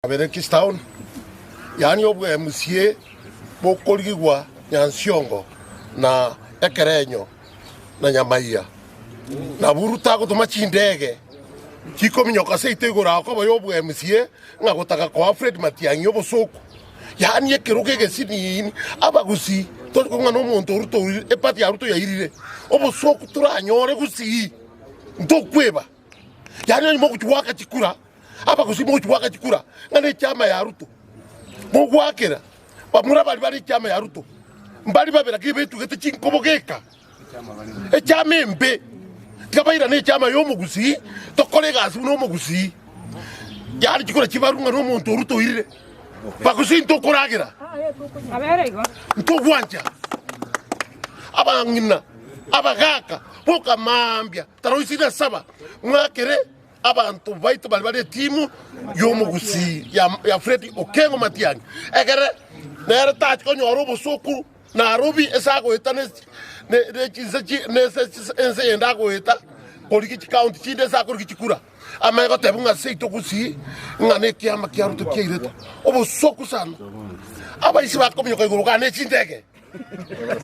Kabere Kistown, yaani obwemusie bokorigigwa Nyansiongo na Ekerenyo na Nyamaiya. Nabwo Ruto agotoma chindege chikominyoka seito igoro akoba y'obwemusie ng'a gotaka koa Fred Matiang'i obosoku. Yaani ekerogo egesiniini abagusii tori kong'a nomonto o Ruto oirire eparty ya Ruto yairire obosoku toranyore gusii ntokweba. Yaani onye mogochia goaka chikura Abagusii mogochia goaka chikura ng'a nechiama ya Ruto mogoakera bamura baria bare echiama ya Ruto mbari babe lakini betugete chinkobo geka echiama embe tiga bairane echiama ya omogusii tokore egasi buna omogusii yaani chikura chibarwe ng'a nomonto o Ruto oirire bagusii ntokoragera ntogwancha abang'ina abagaka boka mambia taroisi na saba mwakere Abanto baito baria bare etimu y'omogusii ya Fred Okengo Matiang'i, ekere nere tachi konyora obosoku Nairobi ase agoeta ne chinse ense eyende agoeta korigia chikaunti chinde ase akorigia chikura, amanye goteba ng'a seito Gusii ng'a nekiama kia Ruto kiairetwe. Obosoku sana. Abaisi bakominyoka igoro gane chindege.